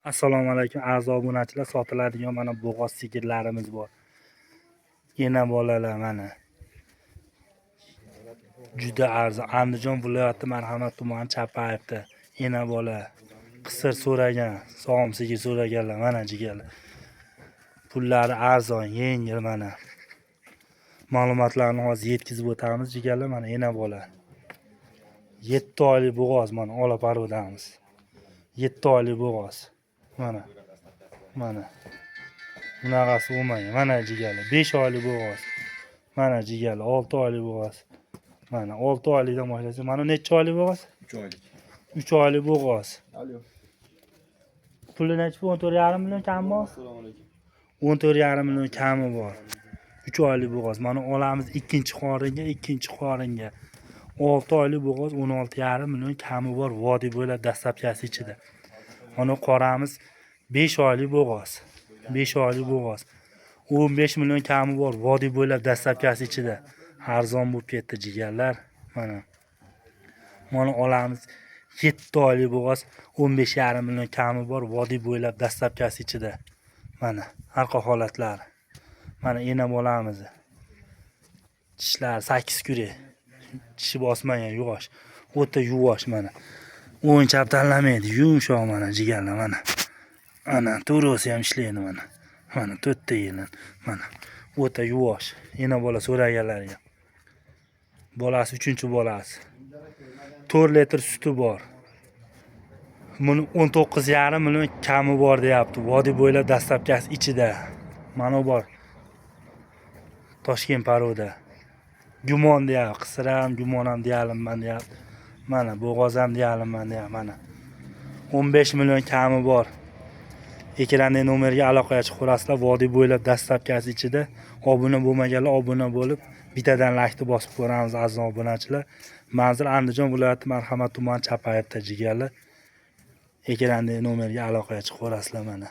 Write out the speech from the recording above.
Assalomu alaykum, aziz obunachilar. Sotiladigan mana bo'g'oz sigirlarimiz bor. Ena bolalar mana. Juda arzon. Andijon viloyati, Marhamat tumani, Chapayevda. Ena bola. Qisir so'ragan, sog'im sigir so'raganlar mana, jigarlar. Pullari arzon, yengil mana. Ma'lumotlarni hozir yetkazib o'tamiz, jigarlar, mana ena bola. 7 oylik bo'g'oz, mana ola порода miz. 7 oylik bo'g'oz. Mana. Mana. Bunaqasi bo'lmagan. Mana, jigarlar, 5 oylik bo'g'oz. Mana, jigarlar, 6 oylik bo'g'oz. Mana 6 oylikdan boshlasa, mana necha oylik bo'g'oz? 3 oylik. 3 oylik bo'g'oz. Alo. Puli nechi? 14,5 million kami bor. Assalomu alaykum. 14,5 million kami bor. 3 oylik bo'g'oz. Mana olamiz ikkinchi qoringa, ikkinchi qoringa. 6 oylik bo'g'oz, 16,5 million kami bor, vodiy bo'ylab доставка si ichida. Mana qoramiz 5 oylik bo'g'oz. 5 oylik bo'g'oz. 15 million kami bor, vodiy bo'ylab доставка si ichida. Arzon bo'lib ketdi, jigarlar. Mana. Mana olamiz 7 oylik bo'g'oz, 15,5 million kami bor, vodiy bo'ylab доставка si ichida. Mana arqa holatlari. Mana ena bolamiz. Tishlari 8 kurak. Tishi bosmagan, yuvosh. O'ta yuvosh mana. O'ng chap tanlamaydi, yumshoq mana, jigarlar, mana. Ana to'rvasi ham ishlaydi mana. Mana to'rtta yelin. Mana o'ta yuvosh. Ena bola so'raganlarga. Bolasi, uchinchi bolasi. 4 litr suti bor. Buni 19,5 million kami bor deyapti. Vodiy bo'ylab доставка si ichida. Mana bor. Toshkent порода. Gumon deyapti. Qisir ham, gumon ham deyalimman deyapti. Mana bo'g'oz ham deyalimman deyapti mana. 15 million kami bor. Ekrandagi nomerga aloqaga chiqaverasizlar. Vodiy bo'ylab доставка si ichida. Obuna bo'lmaganlar obuna bo'lib, bittadan laykni bosib ko'ramiz, aziz obunachilar. Manzil Andijon viloyati, Marhamat tumani, Chapayevda, jigarlar. Ekrandagi nomerga aloqaga chiqaverasizlar mana.